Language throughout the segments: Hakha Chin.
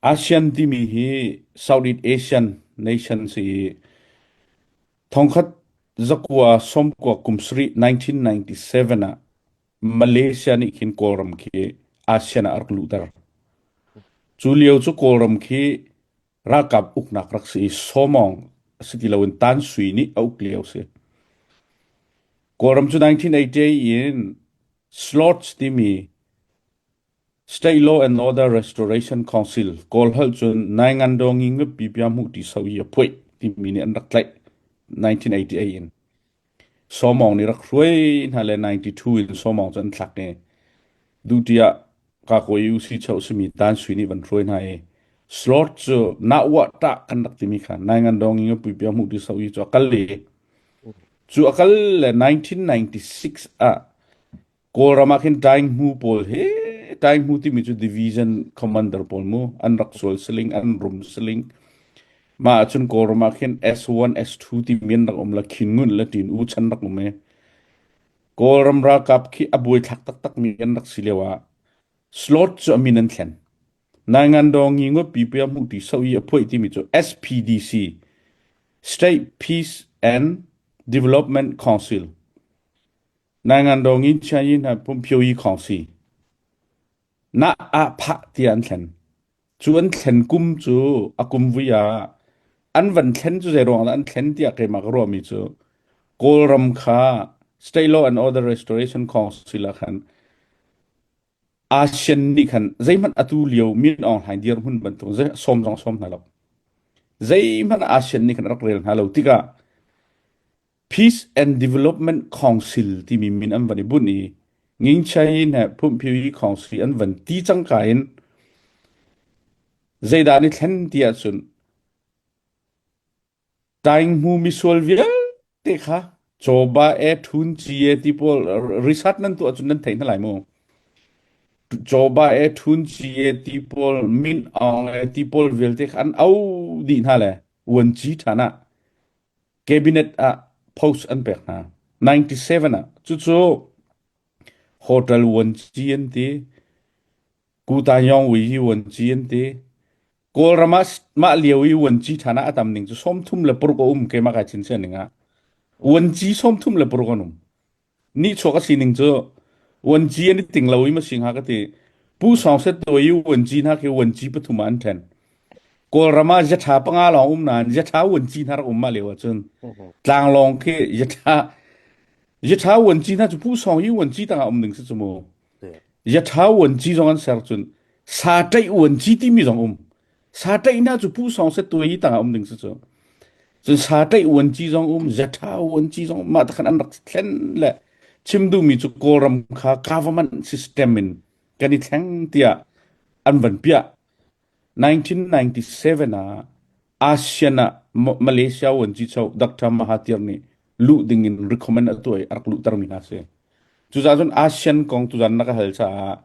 ASEAN timi hi Southeast Asian nation si i thongkhat zakua sawmkua kum sarih 1997 ah Malaysia nih khin Kawlram khi ASEAN ah a rak luhter. Cu lio cu Kawlram khi ralkap uknak rak si i sawmawng a si ti loin Tan Sui nih a uk lio si. Kawlram cu 1988 in SLORC timi State Law and Order Restoration Council Kawlholh cun Naingandaw Ngingapi Piahmuh Ti So i a phuih timi nih an rak tlaih 1988 in. Sawmawng nih rak hruai hna le 92 in Sawmawng cu an thlak i duty ah Kakuai UC cheu simi Tan Sui nih van hruai hna i slot cu na uah tah kan rak timi kha Naingandaw Ngingapi Piahmuh Ti So i cu a kal i cu a kal le 1996 ah Kawlram ah khin Tainghmu pawl hi Tainghmu timi cu division commander pawl mu an rak sual siling an rum siling mah ahcun Kawlram ah khin S1 S2 timi an rak um la Khin Ngunt le Tin U chan rak um i Kawlram ralkap khi a buaithlak taktak mi an rak si lio ah slot cu a min an thlen Naingandaw ngi ngut pi pia hmuh ti so i a phuai timi cu SPDC State Peace and Development Council Naingandaw in Chiayi hna Pumphio yi khawng si. Na ah phah tiah an thlen. Cu an thlen kum cu a kum vui ah an van thlen cu zei ruang dah an thlen tiah keimah ka ruahmi cu Kawlram kha State Law and Order Restoration Council ah khan ASEAN nih khan zeihmanh atu lio Min Aung Hlaing dirhmun bantuk sawm zong sawm hna lo. Zeihmanh ASEAN nih khan a rak rel hna lo tikah Peace and Development Council timi min an van i bunh i Ngingchain he Phumphiri Council an van ti cangka in zeidah an i thlen ti ahcun Tainghmu misual vialte kha Cawba e Thun Ci e ti pawl research nan tuah cun nan theih hna lai mu. Cawba e Thun Ci e ti pawl Min Aung e ti pawl vialte kha an au dih hna le uanci ṭhan ah Cabinet ah post an pek hna. 97 ah cucu hotel vuanci an ti. Kutanyong ui hi vuanci an ti. Kawlram ah mah lio i vuanci ṭhan ah a tam ning cu 36 a um keimah kai chinchiah ning ah. Vuanci 36 an um. Nihchuak a sining cu vuanci an i ting lo i ma si hnga ka ti. Pu Sawng Set Tawi i vuanci hna khi vuanci pathum ah an ṭhen. Kawlram ah ziaṭha panga lawng um nain ziaṭha vuanci hna rak um mah lio ahcun tlanglawng khi ziaṭha ziaṭha vuanci hna cu Pu Sawng i vuanci tangah um ding si cu mu. Ziaṭha vuanci zong an ser cun sa ṭaih vuanci timi zong um. Sa ṭaih hna cu Pu Sawng Set Tawi i tangah um ding si cu. Cun sa ṭaih vuanci zong um, ziaṭha vuanci zong um, mah takhan an rak thlen le chim duhmi cu Kawlram kha government system in kan i thleng tiah an van piah. 1997 ah ASEAN ah Malaysia vuanci cho Dr. Mahathir nih luh ding in recommend a tuah i a rak luhtermi hna si. Cucaah cun ASEAN kong tuzan na ka hal caah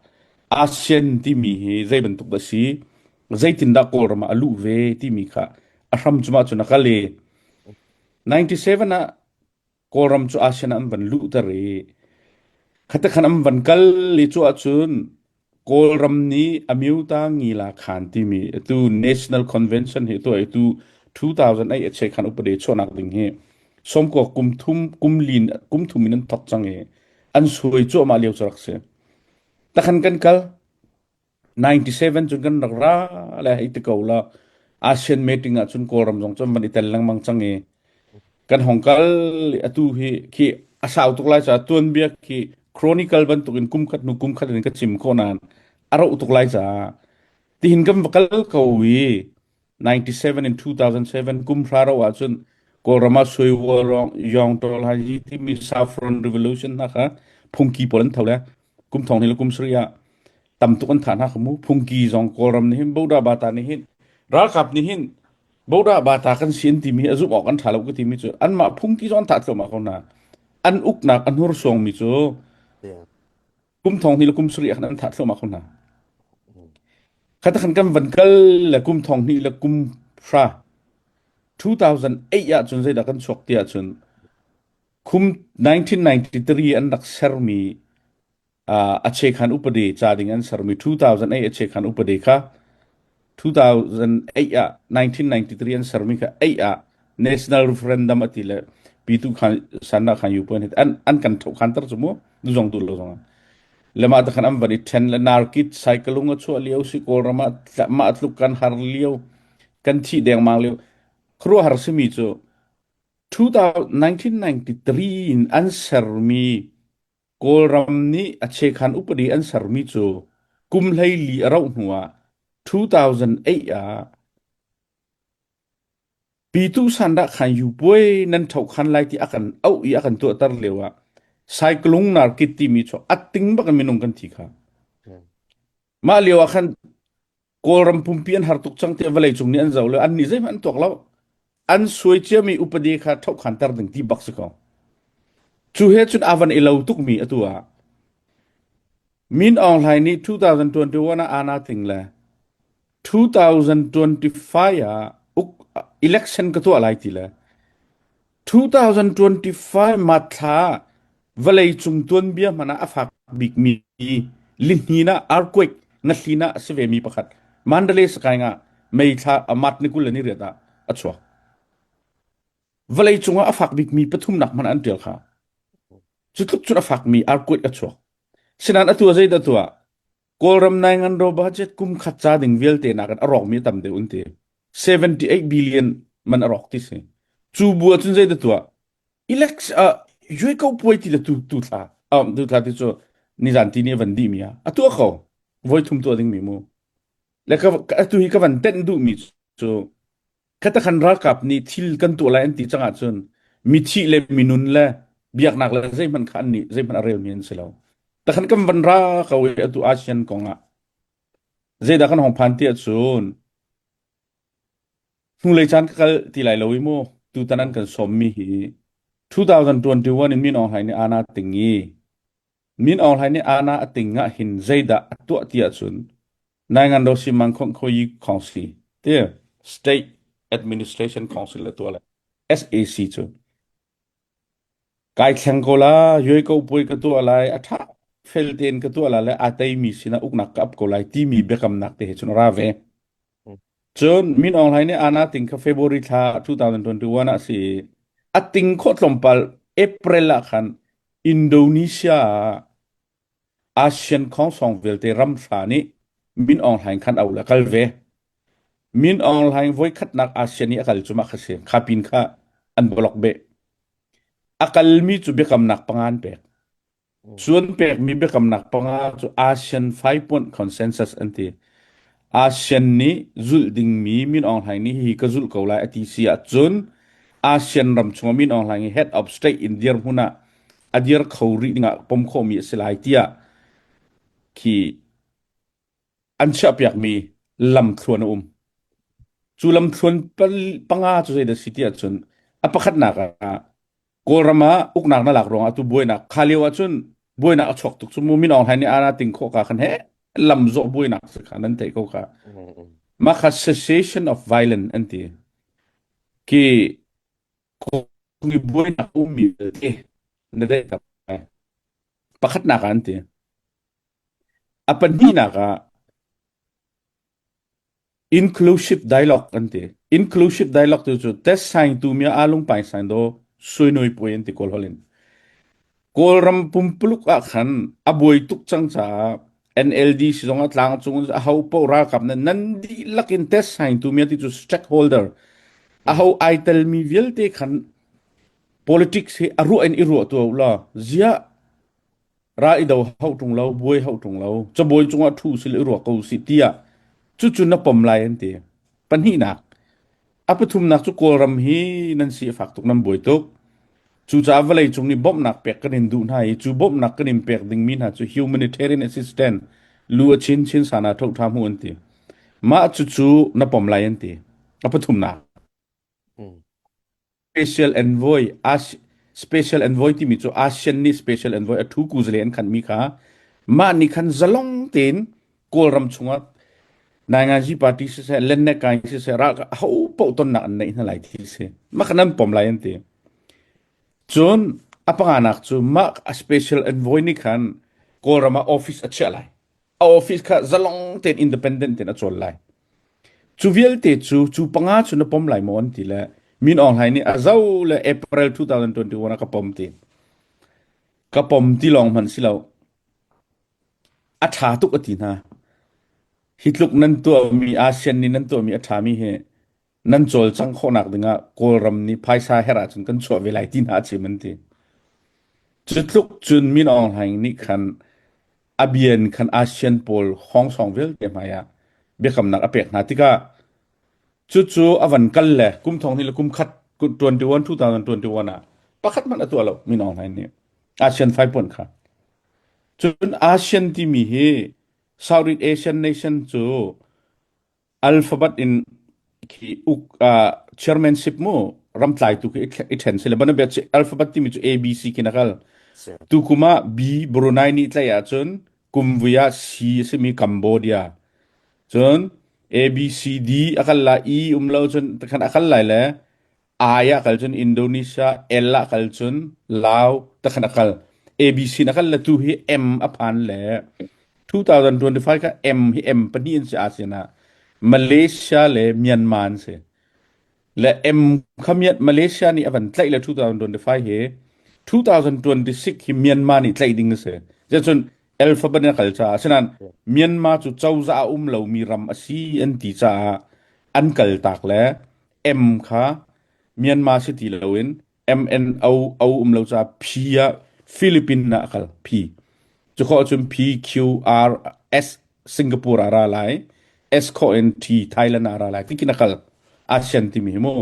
ASEAN timi hi zei bantuk dah si, zeitindah Kawlram ah a luh ve timi kha a hram cu mah cun a kal i 97 ah Kawlram cu ASEAN ah an van luhter i khatakhan an van kal i cu ahcun Kawlram nih Amyota Ngila Khan timi atu National Convention hi tuah i tu 2008 a chekhan upade chuahnak ding hi sawmkua kum thum kum lin kum thum in an thok cang i an suai cuahmah lio cu rak si. Takhan kan kal 97 cun kan rak ra le hei ti ko la ASEAN meeting ah cun Kawlram zong cun van i tel lengmang cang i kan hong kal i atu hi khi a sau tuk lai caah tuanbia khi chronicle bantukin kum khat hnu kum khat in ka chim khawh nain a roh tuk lai caah tihin kan va kal ko i 97 in 2007 kum hra ro ahcun Kawlram ah Sui Rong Yong Tol Han Yi timi Saffron Revolution hna kha phungki pawl an tho le kum thong ni le kum sarih ah tam tuk an thah hna kha mu phungki zong Kawlram nih hin Boda Bata nih hin ralkap nih hin Boda Bata kan si an timi hi a zumh awk an ṭha lo ka timi cu anmah phungki zong an thah thluahmah ko hna an uknak a hnursuangmi cu kum thong hnih le kum sarih ah khan an thah thluahmah ko hna khata khan kan van kal le kum thong hnih le kum hra 2008 ah cun zeidah kan chuak ti ahcun Kum 1993 an rak sermi uh, a chekhan upadi ca ding an sermi 2008 a chekhan upadi kha. 2008 ah 1993 an sermi kha 8 ah national referendum ati le pitu khan sanna khan yu puan an an kan tho khan tar chu mu du zong du lo zong le ma ta khan am van i then le narkit cyclung a chuah lio si kawlram ah ma tluk kan har lio kan thi deng mang lio khruah har simi cu 1993 in an sermi Kawlram nih a chekhan upadi an sermi cu kum 14 a rauh hnuah 2008 ah Pitu sandah khan yu puai nan ṭhohkhan lai ti a kan auh i a kan tuahter lio ah Saiklung Narkit timi cu a ting bak in minung kan thi kha. Mah lio ah khan Kawlram pumpi an har tuk cang tiah vawleicung nih an zoh le annih zeihmanh an tuak lo. An suai ciami upadi kha ṭhohkhanter ding ti bak si ko. Cu he cun a van i lo tukmi atu ah Min Aung Hlaing nih 2021 ah Ana Ting le 2025 ah uk election ka tuah lai ti le 2025 March thla vawleicung tuanbia hmanh ah a fak bikmi lihnin ah earthquake ngahlin ah a si vemi pakhat Mandalay sakaing ah May thla March ni 28 ah a chuak. Vawleicung ah a fak bikmi pathumnak hmanh an tial kha. Cu tluk cun a fakmi earthquake a chuak. Sinain atu ah zeidah tuah? Kawlram naingan ro budget kum khat ca ding vialte nakin a rawkmi a tam deuh an ti. 78 billion man a rawk ti si. Cu bu ahcun zeidah tuah? Election uh, yue ko puai ti le tu tu thla um, tu thla ti cu nizan ti nih a van dih mi ah a tuah ko. Voi thum tuah ding mi mu. Le ka atu hi ka van tenh duh mi cu Khatakhan ralkap nih thil kan tuah lai an ti cang ahcun mithih le minun le biaknak le zeihmanh kha an nih zeihmanh a relmi an si lo. Takhan kan van ra ko i atu ASEAN kong ah zeidah kan hong phan ti ahcun hnulei caan ka kal ti lai lo i mu tutan an kan sawmmi hi 2021 in Min Aung Hlaing nih Ana ting i Min Aung Hlaing nih Ana a ting ah hin zeidah a tuah ti ahcun Naingan ro si mang khong kho yi council ti State Administration Council le tuah le SAC cu kai thleng ko la yoi ko puai ka tuah lai a tha fel tein ka tuah la le a teimi sinah uknak ka ap ko lai timi biakamnak te he cun ra ve cun Min Aung Hlaing nih ana ting kha February thla 2021 ah si a ting khawh tlawmpal April ah khan Indonesia ah ASEAN khongsong vialte ram hra nih Min Aung Hlaing khan au le kal ve. Min Aung Hlaing voikhatnak ASEAN i a kal cu mah kha si. Kha pin kha an block beh. A kalmi cu biakamnak panga an pek. Cu an pekmi biakamnak panga cu ASEAN Five Point Consensus an ti. ASEAN nih zulh dingmi Min Aung Hlaing nih hihi ka zulh ko lai a ti si ahcun ASEAN ram chungah Min Aung Hlaing hi head of state in dirhmun ah a dir kho rih dingah pom khawhmi a si lai tiah khi an chiahpiakmi lamthluan a um. Cu lamthluan panga cu zeidah si ti ahcun a pakhatnak ah Kawlram ah uknak na lak ruangah atu buainak kha lio ahcun buainak a chuak tuk cu mu Min Aung Hlaing nih ana ting khawh ka khan he lam zawh buainak si kha nan theih ko kha. Mah kha cessation of violence an ti. Ki Kawlram buainak ummi vialte na daihter lai. Pakhatnak ah an ti. A pahnihnak ah inclusive dialogue an ti. Inclusive dialogue tu cu test saing tu mi a lungpai saing do suinui puai an ti kawl holh in. Kawlram pumpuluk ah khan a buai tuk cang caah NLD si zong ah tlangcung a ho paoh ralkap nan nan dihlak in test saing tu mi ti cu stakeholder a ho ai telmi vialte khan politics hi a ruah in i ruah tu la ziah ra i do hau ṭung lo buai hau ṭung lo cabuai cungah ṭhu sil i ruak ko usih tiah cucu na pom lai an ti pahnihnak a pathumnak cu kawlram hi nan si a fak tuk nan buai tuk cucaah vawlei cung nih bawmhnak pek kan in duh hna i cu bawmhnak kan in pek dingmi hna cu humanitarian assistance lu a chin chin sana tho tha mu an ti mah cucu na pom lai an ti a pathumnak Special Envoy Special Envoy timi cu ASEAN nih Special Envoy a thu kuzale an khanmi kha mah nih khan zalong tein Kawlram chungah Nainganzi party siseh Lennek kai siseh ral ho paoh tonnak an neih hna lai ti si mah kha nan pom lai an ti cun a panganak cu mah a special envoy nih khan Kawlram ah office a chiah lai a office kha zalong tein independent tein a cawl lai. Cu vialte cu cu panga cu na pom lai maw an ti le Min Aung Hlaing nih a zo le April 2021 ah ka pom ti. Ka pom ti lawng hmanh si lo. A ṭha tuk a ti hna. Hi tluk nan tuahmi ASEAN nih nan tuahmi a ṭhami hi nan cawlcangh khawhnak dingah Kawlram nih phaisa herh ahcun kan chuah ve lai ti hna a chim an ti. Cu tluk cun Min Aung Hlaing nih khan a bia in khan ASEAN pawl hawngsawng vialte hmai ah biakamnak a pek hna tikah cucu a van kal le kum thong hnih le kum khat 21 2021 ah pakhat hmanh a tuah lo Min Aung Hlaing nih ASEAN faipuan kha. Cun ASEAN timi hi Southeast Asian nation cu alphabet in khi uk uh, chairmanship mu ramtlaitu khi i ṭhen si le banabia chi alphabet timi cu ABC khi na kal tu kum ah B Brunei nih tlaih ahcun kum vui ah C a simi Cambodia cun A B C D a kal la E um lo cun khan a kal lai le I ah kal cun Indonesia, L ah kal cun Lao takhan a kal. ABC na kal le tu hi M a phan le 2025 kha M hi M pahnih an si ASEAN ah Malaysia le Myanmar an si. Le M kha Malaysia nih a van tlaih le 2025 hi 2026 hi Myanmar nih tlaih ding a si. Cun alphabet na kal caah asinain Myanmar cu cozah a um lomi ram a si an ti caah an kal tak le M kha Myanmar si ti loin MNO O um lo caah P ah Philippines ah a kal P. Cu khawh cun P Q R S Singapore ah ra lai S khawh in T Thailand ah ra lai tikin a kal ASEAN timi hi mu.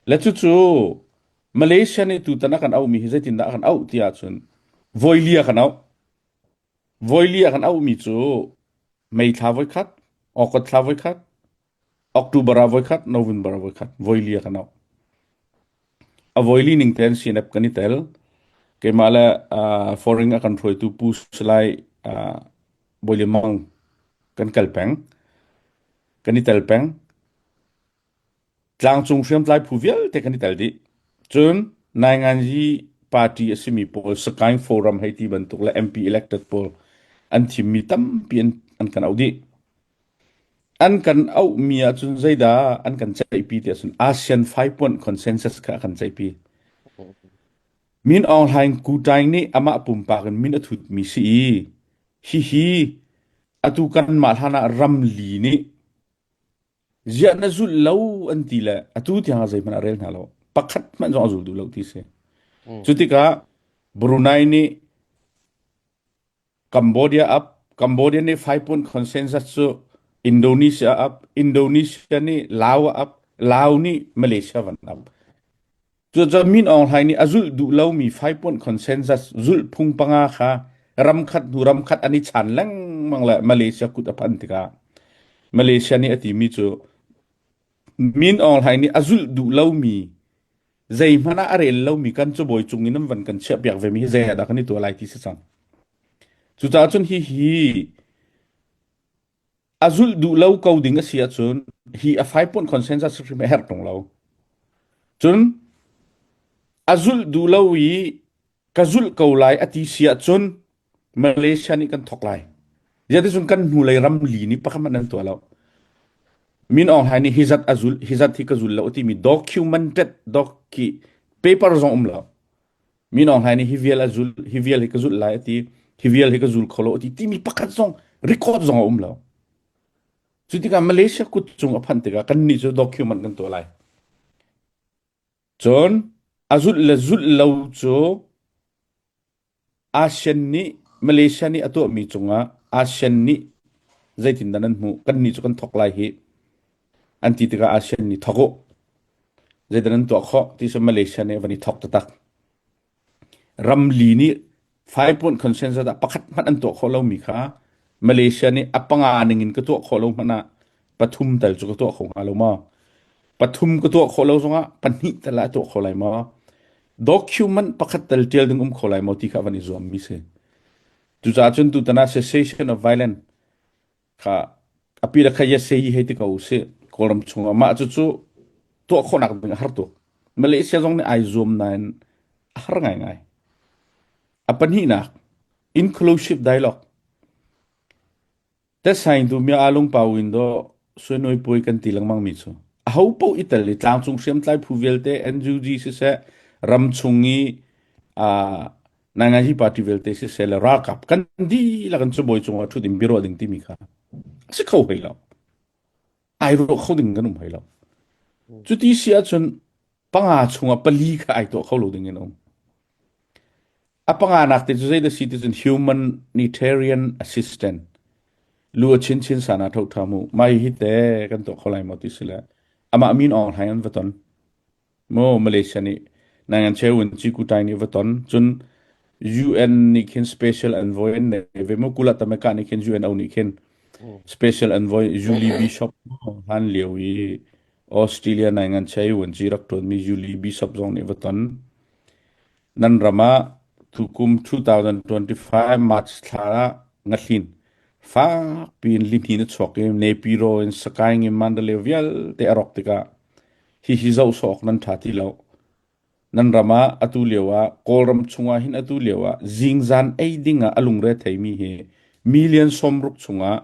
Le cucu Malaysia nih tutan a kan auhmi hi zeitindah a kan auh ti ahcun voili a kan auh. Voili a kan auhmi cu May thla voikhat, August thla voikhat, October ah voikhat, November ah voikhat, voili a kan auh. A voili ning tein CNF kan i tel. Keimah le uh, foreign a kan hruaitu Pu Salai uh, Bawi Mang kan kal peng. Kan i tel peng. Tlangcung hriamtlai phu vialte kan i tel dih. Cun Nainganzi party a simi pawl Sagaing Forum hei ti bantuk le MP elected pawl an thimmi tampi an, an kan auh dih. An kan auhmi ahcun zeidah an kan ceihpi ti ahcun ASEAN 5 point consensus kha a kan ceihpi. Min Aung Hlaing Kutai nih amah pumpak in min a thutmi si i hihi atu kanmah hlan ah ramli nih Ziah na zulh lo an ti le atu tiang ah zeihmanh a rel hna lo. Pakhat hmanh zong a zul duh lo ti si. Cu tikah Brunei nih Cambodia up, Cambodia nih five point consensus cu Indonesia up, Indonesia nih Lao up, Lao nih Malaysia van up. Cucaah Min Aung Hlaing nih a zulh duh lomi five point consensus zulhphung panga kha ramkhat hnu ramkhat an i chan lengmang le Malaysia kut a phanh tikah Malaysia nih a timi cu Min Aung Hlaing nih a zulh duh lomi zeihmanh ah a rel lomi kan cabawi cung in an van kan chiahpiak vemi hi zei ah dah kan i tuah lai ti si cang. Cucaah cun hihi A zulh duh lo ko ding a si ahcun hi a five point consensus hrim a herh ṭung lo. Cun a zulh duh lo i ka zulh ko lai a ti si ahcun Malaysia nih kan thawk lai. Ziahticun kan hnulei ram li nih pakhat hmanh an tuah lo. Min Aung Hlaing nih hi zat a zulh, hi zat hi ka zul lo a timi documented doc khi paper zong um lo. Min Aung Hlaing nih hi vial a zul, hi vial hi ka zulh lai a ti, hi vial hi ka zul kho lo a ti timi pakhat zong record zong a um lo. Cu tikah Malaysia kut cung a phanh tikah kannih cu document kan tuah lai. Cun a zulh le zulh lo cu ASEAN nih Malaysia nih a tuahmi cungah ASEAN nih zeitindah nan hmuh kannih cu kan thawk lai hi an ti tikah ASEAN nih thawk u zeidah nan tuah khawh ti cu Malaysia nih van i thawk taktak. Ramli nih five point consensus ah pakhat hmanh an tuah khawh lomi kha Malaysia nih a panga ning in ka tuah khawh lo hmanh ah pathum tal cu ka tuah kho hnga lo maw? Pathum ka tuah khawh lo zongah pahnih tal ah tuah kho lai maw? Document pakhat tal tial ding um kho lai maw ti kha van i zuam mi si. Cucaah cun tutan ah cessation of violence kha api le kha yese hi hei ti ko usih Kawlram chungah mah cucu tuah khawhnak ding a har tuk. Malaysia zong nih ai zuam nain a har ngaingai. A pahnihnak inclusive dialogue. Tesaing tu mia alung pau in do Suainawi puai kan ti lengmang mi cu aho paoh i tel i tlangcung hriamtlai phu vialte NUG siseh ramchung i uh, Nainganhi party vialte siseh le ralkap kan dihlak in cabuai cungah ṭhut in biaruah ding timi kha a si kho hlei lo. Ai ruah kho ding kan um hlei lo. Cuti si ahcun panga chungah pali kha ai tuah kho lo ding in um. A panganak te cu zeidah si ti cun humanitarian assistant lu a chinchin sana tho tha mu mai hi te kan tuah kho lai maw ti si le amah min Aung Hlaing an va ton Maw Malaysia nih nangan cheu in Cikutai nih va ton cun UN nih khin special envoy an nei ve maw kula tameka nih khin UNO nih khin special envoy Julie Bishop hlan lio i Australia nangan cheu in ci rak tuan mi Julie Bishop zong nih va ton nan ram ah tukum 2025 March thla ah ngahlin fak piin lihnin a chuak i Nepiro in Sakaing in Mandalay vialte a rawk tikah Hihi zoh sawh awk nan ṭha ti lo. Nan ram ah atu lio ah Kawlram chungah hin atu lio ah zingzan ei ding ah a lungre theimi hi million 60 chungah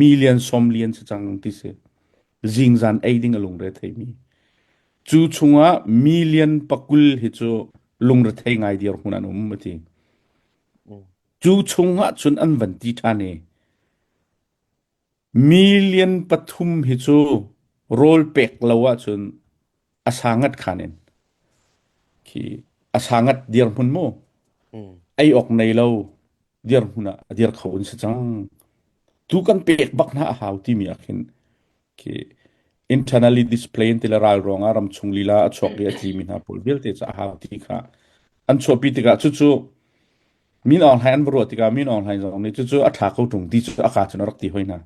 million 40 an si cang ti si. Zingzan ei ding a lungre theimi. Cu chungah million pakul hi cu lungrethei ngai dirhmun an um a ti. Cu chungah cun an van ti ṭhan i Million pathum hi cu rawl pek lo ahcun a sa ngat khan in khi a sa ngat dirhmun mu ei awk nei lo dirhmun ah a dir kho in si cang. Tu kan pek bak hna a hau timi ah khin khi internally display ti le ral ruangah ramchung lila a chuak i a tlimi hna pawl vialte cu a hau ti kha an chuahpi tikah cucu Min Aung Hlaing an va ruah tikah Min Aung Hlaing zong nih cucu a ṭha ko ṭung ti cu a kaa cun a rak ti hoi hna.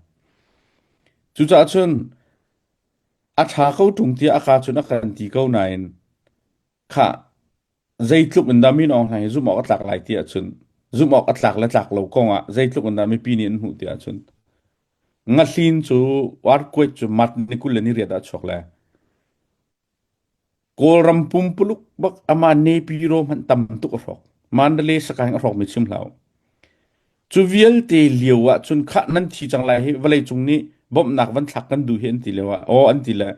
Cucaah cun a ṭha ko ṭung tiah a kaa cun a kan ti ko nain khah zeitluk in dah Min Aung Hlaing hi zumh awk a tlak lai ti ahcun zumh awk a tlak le tlak lo kong ah zeitluk in dah mipi nih an hmuh ti ahcun ngahlin cu earthquake cu mat ni 28 ah a chuak le Kawlram pumpuluk bak amah Nepiro hmanh tam tuk a hrawk. Mandalay sakaing a hrawkmi chim hlah u. Cu vialte lio ah cun khah nan thi cang lai hi vawleicung nih bawmhnak van thlak kan duh hi an ti lio ah aw an ti le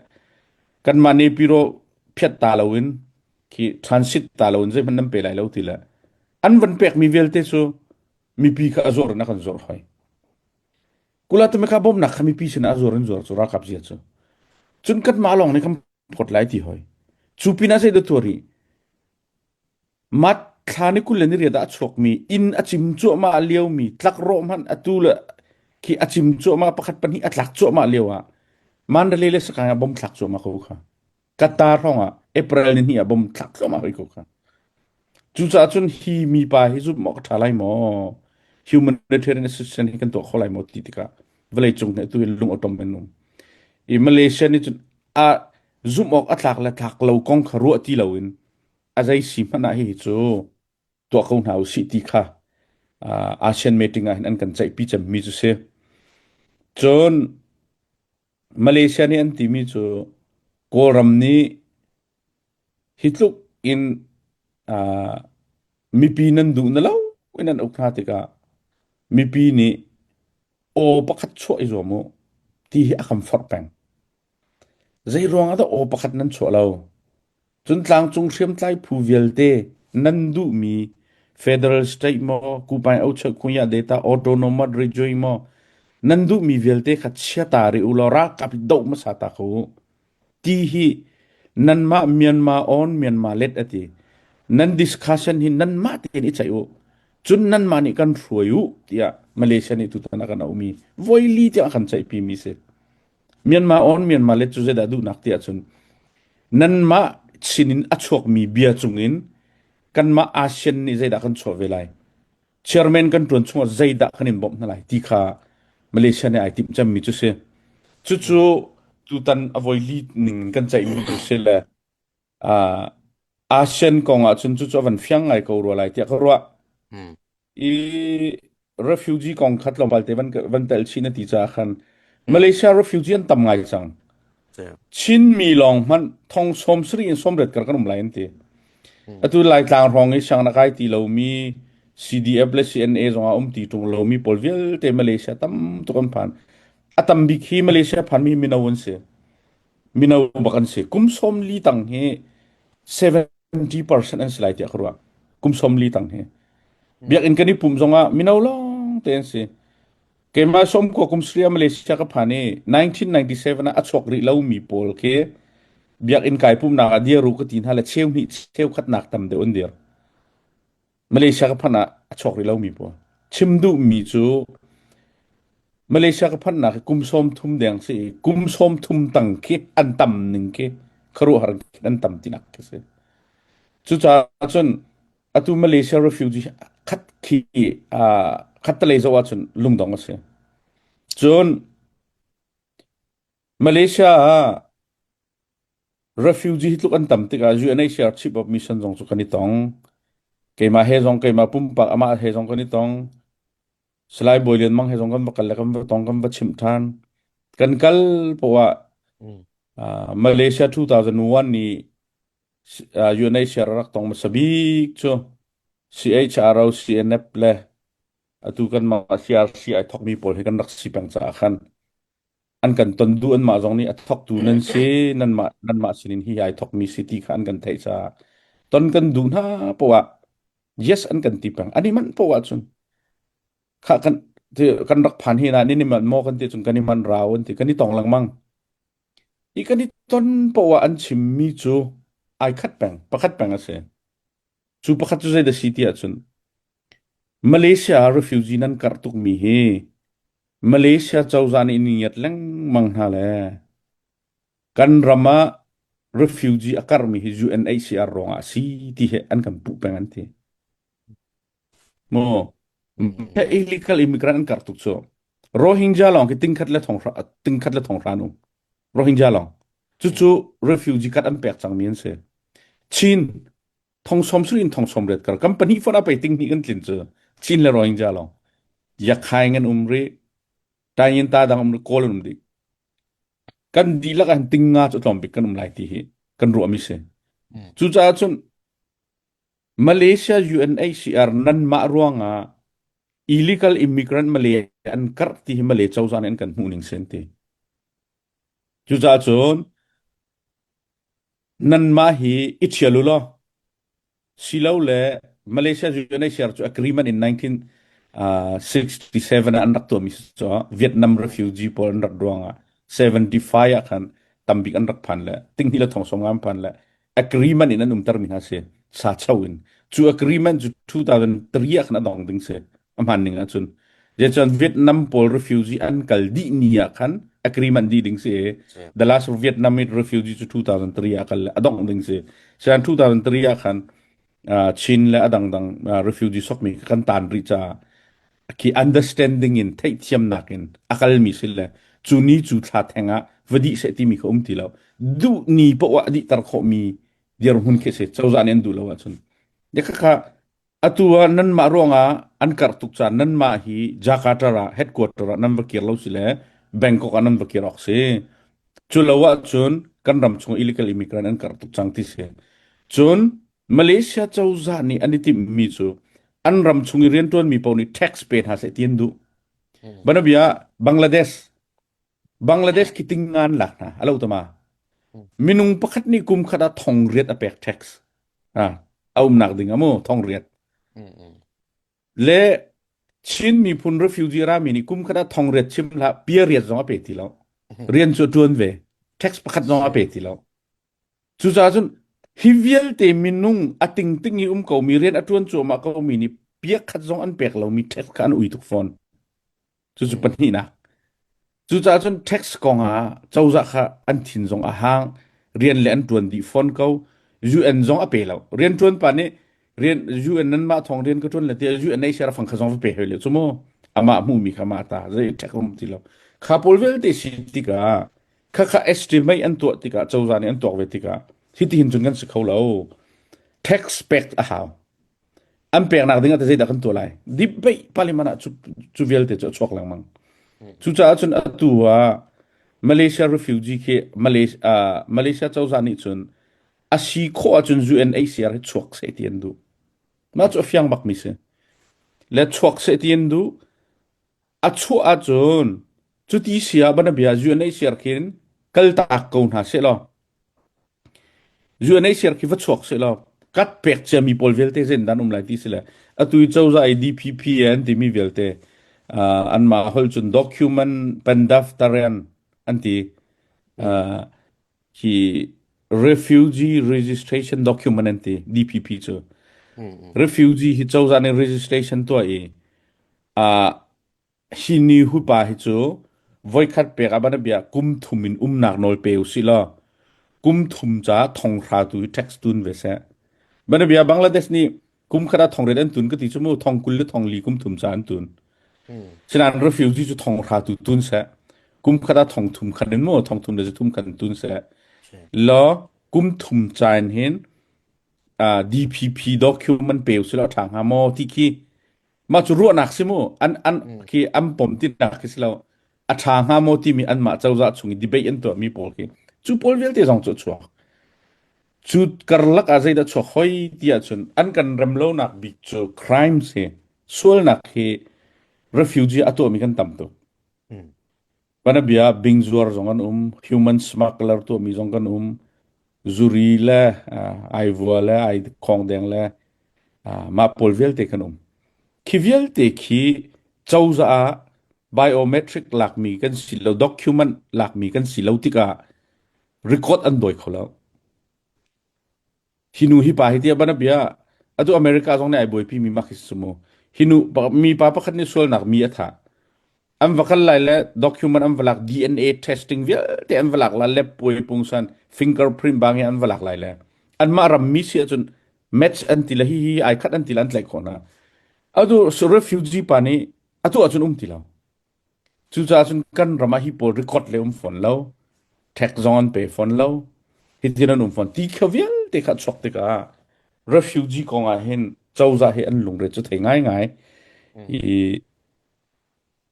kanmah Nepiro phiat ta loin khi transit ta loin zeihmanh nan pe lai lo ti le an van pekmi vialte cu mipi kha a zuar in a kan zuar hoi. Kula tumika bawmhnak kha mipi sinah a zuar in zuar cu ralkap zia cu. Cun kanmah lawng nih kan phawt lai ti hoi. Cu pinah zei dah tuah rih? Mat thla ni 28 ah a chuakmi inn a cim cuahmah liomi tlakrawh hmanh atu le khi a cim cuahmah pakhat pahnih a tlak cuahmah lio ah Mandalay le Sakaing ah bom thlak cuahmah ko kha. Qatar hrawng ah April ni hnih ah bom thlak thluahmah hoi ko kha. Cucaah cun hi mipa hi zumh awk a ṭha lai maw? Humanitarian assistance hi kan tuah kho lai maw ti tikah vawleicung hi atu hin lung awṭom in um. I Malaysia nih cun a zumh awk a tlak le tlak lo kong kha ruah ti loin a zei si hmanh ah hihi cu tuah ko hna usih ti kha uh, ASEAN meeting ah hin an kan ceihpi cemmi cu si. Cun Malaysia nih an timi cu Kawlram nih hi tluk in uh, mipi nan duh na lo in an uk hna tikah mipi nih aw pakhat chuah i zuam u ti hi a kan forh peng. Zei ruang ah dah aw pakhat nan chuah lo? Cun tlangcung hriamtlai phu vialte nan duhmi federal state maw, Kupai Ochakunya data autonomous region maw, nan duhmi vialte kha chia ta rih u law ralkap hi doh hmasa ta ko u. Ti hi nanmah Myanmar on Myanmar let a ti. Nan discussion hi nanmah tein i ceih u. Cun nanmah nih kan hruai u tiah Malaysia nih tutan a kan auhmi voili tiang a kan ceihpimi si. Myanmar on Myanmar let cu zeidah duhnak ti ahcun nanmah sinin a chuakmi bia cungin kanmah ASEAN nih zeidah kan chuah ve lai chairman kan ṭuan chungah zeidah kan in bawmh hna lai ti kha Malaysia nih ai timh cemmi cu si cucu tutan a voi li ning in kan ceihmi cu si le uh, ASEAN kong ah cun cucu a van fiang ngai ko rua lai tiah ka ruah i refugee kong khat tlawmpal te van van tel chin a ti caah khan Malaysia refugee an tam ngai cang. Chinmi lawng hmanh thong sawm sarih in sawmriat kar kan um lai an ti. Atu Laitlang hrawng i sianginn a kai ti lomi CDF le CNA zong ah um ti ṭung lomi pawl vialte Malaysia tam tuk an phan. A tam bik hi Malaysia phanmi mino an si. Mino bak an si. Kum 40 tang hi 70% an si lai tiah ka ruah. Kum 40 tang hi. Biakinn kan i pumh zongah mino lawng te an si. Keimah sawmkua kum Syria Malaysia ka phan i 1997 ah a chuak rih lomi pawl khi biakinn kai pumhnak ah dir u ka ti hna le cheu hnih cheu khatnak tam deuh an dir. Malaysia ka phanh ah a chuak rih lomi pawl. Chim duhmi cu Malaysia ka phanhnak hi kum 30 deng si i kum 30 tang khi an tam ning khi khuaruahhar in an tam tinak khi si. Cucaah cun atu Malaysia refugee khat khi uh, khattelei zoh ahcun lungdong a si. Cun Malaysia ah Refugee hi tluk an tam tikah UNHCR Chief of Mission zong cu kan i tong. Keimah he zong keimah pumpak amah he zong kan i tong. Salai Bawi Lian Mang he zong kan va kal le kan va tong kan va chimh ṭhan. Kan kal poah ah Malaysia 2001 ni UNHCR rak tong hmasa bik cu CHRO CNF le atu kan mah CRC ai thokmi pawl hi kan rak si peng caah khan an kan ton duh anmah zong nih a thawktu nan si nanmah nanmah sinin hi ai thawkmi si ti kha an kan theih caah ton kan duh hna poah yes an kan ti peng an i manh poah cun kha kan kan rak phan hi na ni man maw kan ti cun kan i man rau an ti kan i tong lengmang i kan i ton poah an chimmi cu ai khat peng pakhat peng a si cu pakhat cu zei da si ti ahcun Malaysia refugee nan karh tukmi hi Malaysia cozah nih ni ngiat lengmang hna le kan ram ah refugee a karmi hi UNHCR ruangah a si ti he an kan puh peng an ti. Mu illegal immigrant an karh tuk cu. Rohingya lawng khi tingkhat le thong tingkhat le thong hra um. Rohingya lawng. Cucu refugee card an pek cangmi an si. Chin thong som su in thong som ret kar kam pahnih fon a pei ting hnih kan tlin cu Chin le Rohingya lawng Yakhaing an um ri Tayin ta dang um ri Kawl an um dih kan dihlak ah ting nga cu tlawm bik kan um lai ti hi kan ruah mi si cucaah cun Malaysia UNHCR nanmah ruangah illegal immigrant Malay an karh ti hi Malay cozah nih an kan hmuh ning sen ti cucaah cun Nanmah hi i ṭhial u law silole Malaysia UNHCR cu agreement in 1967 ah an rak tuahmi si cu Vietnam refugee pawl an rat ruangah 75 ah khan tambik an rak phan le tinghnih le thong sawm nga an phan le agreement in an umtermi hna si sa cho in cu agreement cu 2003 ah khan a dong ding si a hmaan ning ahcun Zeicun Vietnam pawl refugee an kal dih ni ah khan agreement dih ding si the last Vietnamese refugee cu 2003 ah kal le a dongh ding si sian 2003 ah khan Chin le a dangdang refugee sokmi kan tan rih caah khi understanding in theihthiamnak in a kalmi si le cu ni cu thla theng ah va dih seh timi kha um ti lo duh ni poah a dihter khawhmi dirhmun khi si cozah nih an duh lo ahcun khakha Atu ah nanmah ruangah an karh tuk caah nanmah hi Jakarta ah headquarter ah nan va kir lo si le Bangkok ah nan va kir awk si. Cu lo ahcun kan ram chung illegal immigrant an karh tuk cang ti si. Cun Malaysia cozah nih an i timhmi cu an ram chung i rianṭuanmi paoh nih tax pe hna seh ti an duh. Banabia Bangladesh Bangladesh khi tingngan lak hna alo tama minung pakhat nih kum khat ah thong riat a pek tax a a umnak ding amu thong riat le Chin miphun refugee rami nih kum khat ah thong riat chim hlah pia riat zong a pe ti lo rian cu tuan ve tax pakhat zong a pe ti lo cucaah cun hi vialte minung a tingting i um ko mi rian a tuan cuahmah ko mi nih pia khat zong an pek lo mi tax kha an ui tuk fawn Cucu pahnihnak. Cucaah cun tax kong ah cozah kha an thin zong a hang, rian le an ṭuan dih fawn ko. UN zong a pe lo. Rian ṭuan pa nih rian UN nanmah thawng rian ka ṭuan le tiah UNHCR fang kha zong va pe hoi le cu mu. Amah hmuhmi kha mah ta zei tax um ti lo. Kha pawl vialte si tikah khakha estimate an tuah tikah cozah nih an tuak ve tikah hitihin cun kan si kho lo. Tax pek a hau. An peknak ding ah zeidah kan tuah lai? Debate parliament ah cu, cu vialte cu a chuak lengmang. Cucaah cun atu ah Malaysia refugee khi Malaysia, uh, Malaysia cozah nih cun a si khawh ahcun UNHCR hi chuak seh ti an duh. Mah cu a fiang bakmi si. Le chuak seh ti an duh. A chuah ahcun. Cuti si ah banabia UNHCR khin kaltak ko hna seh law UNHCR khi va chuak seh law kat pek ciami pawl vialte zein dan um lai ti si le atu i cozah i DPP an timi vialte uh, anmah holh cun document pendaftarian an ti uh, hi refugee registration document an ti DPP cu refugee hi cozah nih registration tuah i uh, Hi ni hupa hi cu voikhat pek ah ban a bia kum thum in umnak nawl pe usih law kum thum ca thonghra tu hi tax tun ve seh. Ban a bia Bangladesh nih kum khat ah thongriat an tun ka ti cu mu thong 20 le thong li kum thum ca an tun. Sinain refugee cu thonghra tu tun seh. Kum khat ah thong thum khat in mu thong thum le thum khat in tun seh. Law kum thum ca in hin uh, DPP document pe usih law a ṭha hnga maw ti khi Mah cu ruahnak si mu. An an khi an pom tinak khi si lo. A ṭha hnga maw timi anmah cozah chung i debate an tuahmi pawl khi cu pawl vialte zong cu a chuak. Cu karlak ah zeidah chuak hoi ti ahcun an kan rem lonak bik cu crime si sualnak hi refugee a tuahmi kan tam tuk. Panabia bingzuar zong an um, human smuggler tuahmi zong kan um, zuri le aivua le ai khongdeng le mah pawl vialte kan um. Khi vialte khi cozah ah biometric lakmi kan si lo, document lakmi kan si lo tikah record an dawi kho lo. Hi nu hi pa hi tiah ban a bia. Atu America zong nih ai buaipi mi mak hi si mu. Hi nu mi pa pakhat nih sualnak mi a thah. An va kal lai le document an va lak DNA testing vialte an va lak la lab puai pungsan fingerprint bang in an va lak lai le anmah ram mi si ahcun match an ti le hi hi ai khat an ti le an tlaih khawh hna. Atu refugee pa nih atu ahcun um ti lo. Cucaah cun kan ram ah hi pawl record le um fawn lo, tax zong an pe fawn lo, hitin an um fawn. Ti kha vialte kha chuak tikah refugee kong ah hin cozah hi an lungre cu thei ngaingai. I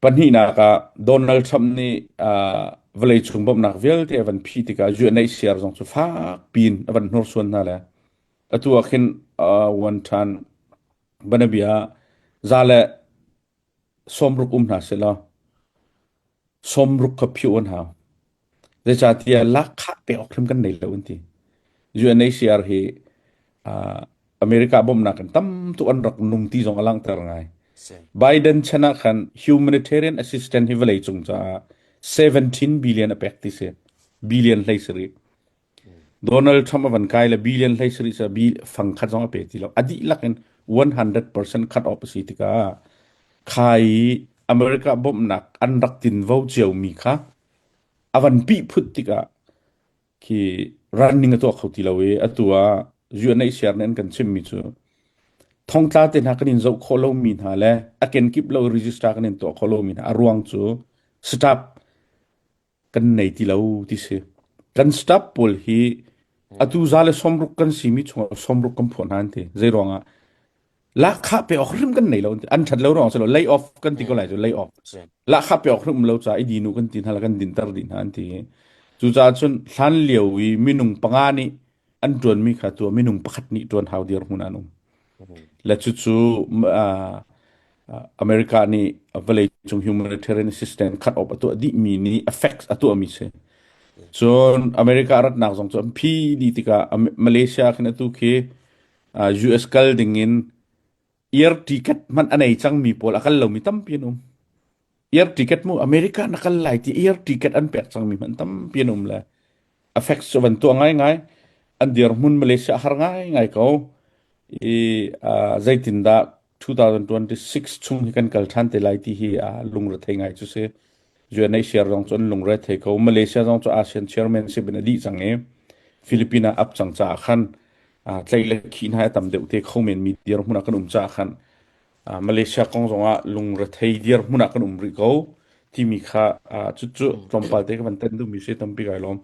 pahnihnak ah Donald Trump nih uh, vawleicung bawmhnak vialte a van phih tikah UNHCR zong cu fak piin a van hnursuan hna le atu ah khin uh, one ṭhan banabia za le 60 um hna seh law 60 kha phiuh an hau. Zeicahtiah lahkhah pek awk hrim kan nei lo an ti. UNHCR hi uh, America bawmhnak in tam tuk an rak nung ti zong a langhter ngai. Biden chan ah khan humanitarian assistance hi vawlei cung caah 17 billion a pek ti si. Billion hlei sarih. Donald Trump a van kai le billion hlei sarih sa bi fang khat zong a pe ti lo. A dihlak in 100% cut off a si tikah khai i America bawmhnak an rak tinvo ciomi kha a van pih phut tikah khi running a tuah kho ti lo i atu ah UNHCR nih an kan chimmi cu thongtla te hna kan in zoh khawh lomi hna le a kenkip lo register kan in tuah khawh lomi hna a ruang cu staff kan nei ti lo ti si. Kan staff pawl hi atu za le 60 kan simi chungah 60 kan phuah hna an ti. Zei ruangah lahkhah pe awk hrim kan nei lo an ti. An that lo ruang si lo lay off kan ti ko lai cu lay off. Lahkhah pe awk hrim um lo ca i dinu kan ti hna la kan dinter dih hna an ti. Cucaah cun hlan lio i minung panga nih an ṭuanmi kha tu minung pakhat nih ṭuan hau dirhmun an um. Le cucu uh, America nih vawleicung humanitarian assistance cut off a tuah dihmi nih effects a tuahmi si. Cun America ratnak zong cu an phi dih tikah Malaysia khin atu khi US kal ding in air ticket hmanh a nei cangmi pawl a kal lomi tampi an um. Air ticket mu America na kal lai ti air ticket an pek cangmi hmanh tampi an um le effects cu van tuah ngaingai an dirhmun Malaysia har ngaingai ko i uh, zeitindah 2026 chung hi kan kal ṭhan te lai ti hi uh, lungre thei ngai cu si UNHCR zong cu an lungre thei ko Malaysia zong cu ASEAN chairmanship in a dih cang i Philippines ah ap cang caah khan uh, tlaih le khih hna a tam deuh te kho men mi dirhmun ah kan um caah khan uh, Malaysia kong zong ah lungrethei dirhmun ah kan um rih ko timi kha uh, cucu tlawmpal te ka van ten duhmi si tampi kai lawm.